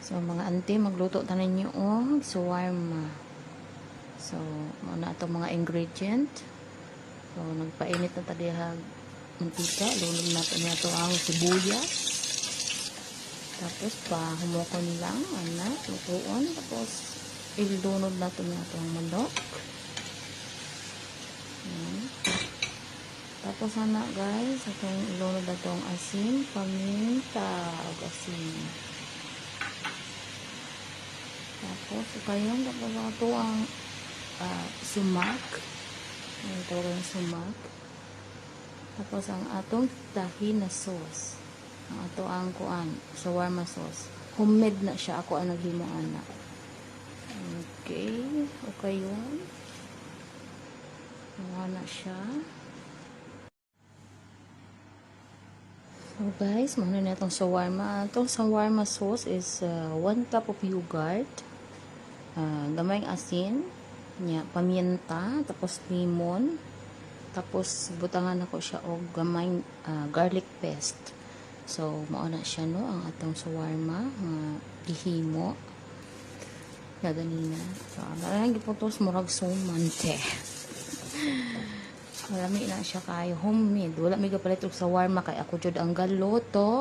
So mga auntie, magluto ta ninyo og shawarma. So mao na atong mga ingredient. So nagpainit na ta diha mantika, lunod nato niya to ang sibuyas. Tapos pa humokon lang ana, lutuon, tapos ilunod nato niya to ang manok. Ayan. Tapos ana, guys, atong ilunod na ang asin, paminta, ug asin. Tapos, kayon, tapos ato ang sumac. Ang tawag ng sumac. Tapos, ang atong tahina sauce. Ang ato ang kuan, shawarma sauce. Homemade na siya. Ako ang naghimo ana. Okay yun. Wala na siya. So guys, muna na itong shawarma. Itong shawarma sauce is 1 cup of yogurt, gamayng asin, nya, paminta, tapos lemon, tapos butangan ako siya og gamayng garlic paste. So, mao na siya, no, ang atong shawarma nga gihimo na ganina. So, ang giputos murag suman te. Marami na siya kayo. Homemade. Wala may kapalit og shawarma kay ako jud ang galuto.